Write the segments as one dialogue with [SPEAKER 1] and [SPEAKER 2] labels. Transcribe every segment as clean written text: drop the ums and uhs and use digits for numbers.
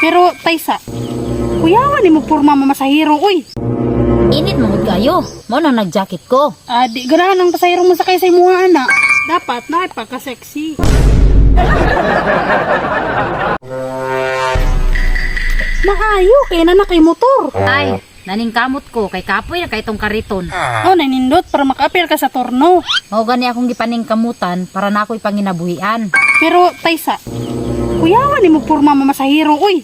[SPEAKER 1] Pero Taysa, kuyawan nimo porma mo masahiro uy.
[SPEAKER 2] Init mo gud kayo. Mao nang nag-jacket ko.
[SPEAKER 1] Ah, di ganahan ang pasahero mo sakay sa imuha ana. Dapat na pagka-sexy. Maayo kay na na kay motor.
[SPEAKER 2] Ay, naningkamot ko kay kapoy na kay tong kariton.
[SPEAKER 1] Oh, nanindot para makaapil ka sa torno.
[SPEAKER 2] Mao gani akong gipaningkamutan para na ako'y panginabuhian.
[SPEAKER 1] Pero Taysa, kuyawan nimo porma mo masahiro uy.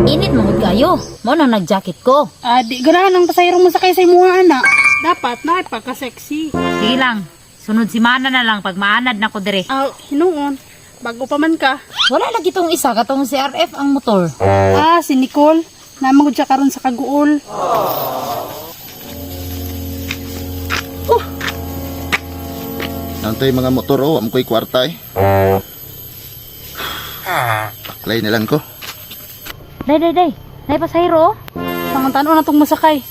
[SPEAKER 2] Init mo gud kayo. Mao nang nag-jacket ko.
[SPEAKER 1] Ah, di ganahan ang pasahero mo sakay sa imuha ana. Dapat na pagka-sexy.
[SPEAKER 2] Sige lang. Sunod simana na lang pag maanad na ko dire.
[SPEAKER 1] Ah, hinuon. Bago pa man ka.
[SPEAKER 2] Wala lagi tong isa katong CRF ang motor.
[SPEAKER 1] Ah, si Nicole. Namagod siya karon sa kaguol.
[SPEAKER 3] Nantay mga motor oh, am ko'y kwarta eh. Baklay na lang ko.
[SPEAKER 2] Day, day, day. Nay pasahero. Oh.
[SPEAKER 1] Pangantan na tong masakay.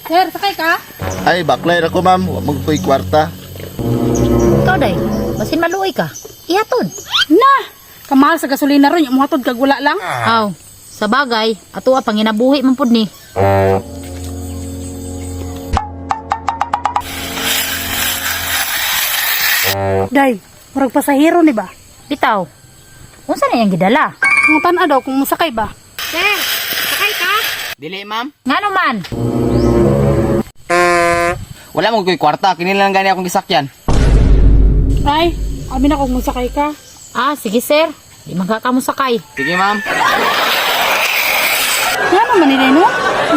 [SPEAKER 1] Sir, sakay ka?
[SPEAKER 3] Ay, baklay ra ko ma'am, wa mo ko'y kwarta.
[SPEAKER 2] Ikaw day. Basin maluoy ka. Ihatod.
[SPEAKER 1] Na! Kamahal sa gasolina ron, yung muhatod kag wala lang.
[SPEAKER 2] Aw, sa bagay, ato a panginabuhi man pud ni.
[SPEAKER 1] Day, murag pasahero ni ba?
[SPEAKER 2] Bitaw. Unsa na iyang gidala?
[SPEAKER 1] Pangutan daw kung musakay ba?
[SPEAKER 2] Sir, sakay ka?
[SPEAKER 4] Dili, ma'am.
[SPEAKER 2] Ngano man?
[SPEAKER 4] Wala mo ko'y kwarta. Kini lang gani akong gisakyan.
[SPEAKER 1] Ay, amin na kung musakay ka.
[SPEAKER 2] Ah, sige sir. Di man ka mo sakay.
[SPEAKER 4] Sige, ma'am.
[SPEAKER 1] Nga naman nila no?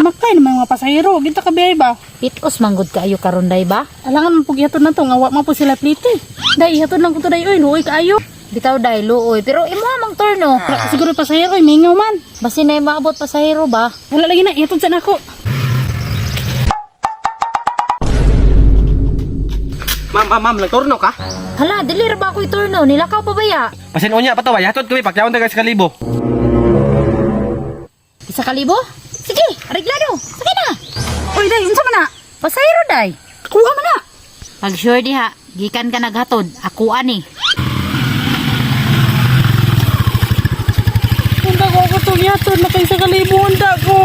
[SPEAKER 1] Umakay naman mga pasahero, ginta ka biyay ba?
[SPEAKER 2] Pitos manggod kaayo karon day ba?
[SPEAKER 1] Alangan man pug ihatod na to, nga wa man po sila plite. Day, ihatod lang ko to day, oy, luoy kaayo.
[SPEAKER 2] Bitaw day luoy, pero imo mang turno.
[SPEAKER 1] Wala ka siguro pasahero, oy, mingaw man.
[SPEAKER 2] Basin na maabot pasahero ba?
[SPEAKER 1] Wala lagi na, ihatod sa nako.
[SPEAKER 4] Ma'am, ma'am, ma'am, nagturno ka?
[SPEAKER 2] Hala, dili ra ba ako iturno? Nilakaw pa ba ya?
[SPEAKER 4] Pasin unya pa to, ba? Hatod kami, pakyawon tayo sa kalibo.
[SPEAKER 2] 1,000? Sige, areglado. Sige na.
[SPEAKER 1] Oy, day, unsa man na?
[SPEAKER 2] Pasahero day.
[SPEAKER 1] Kuha man na.
[SPEAKER 2] Pag sure diha, gikan ka naghatod, ako ani.
[SPEAKER 1] Hunda ko ako itong ihatod na kay sa kalibo, hunda ko.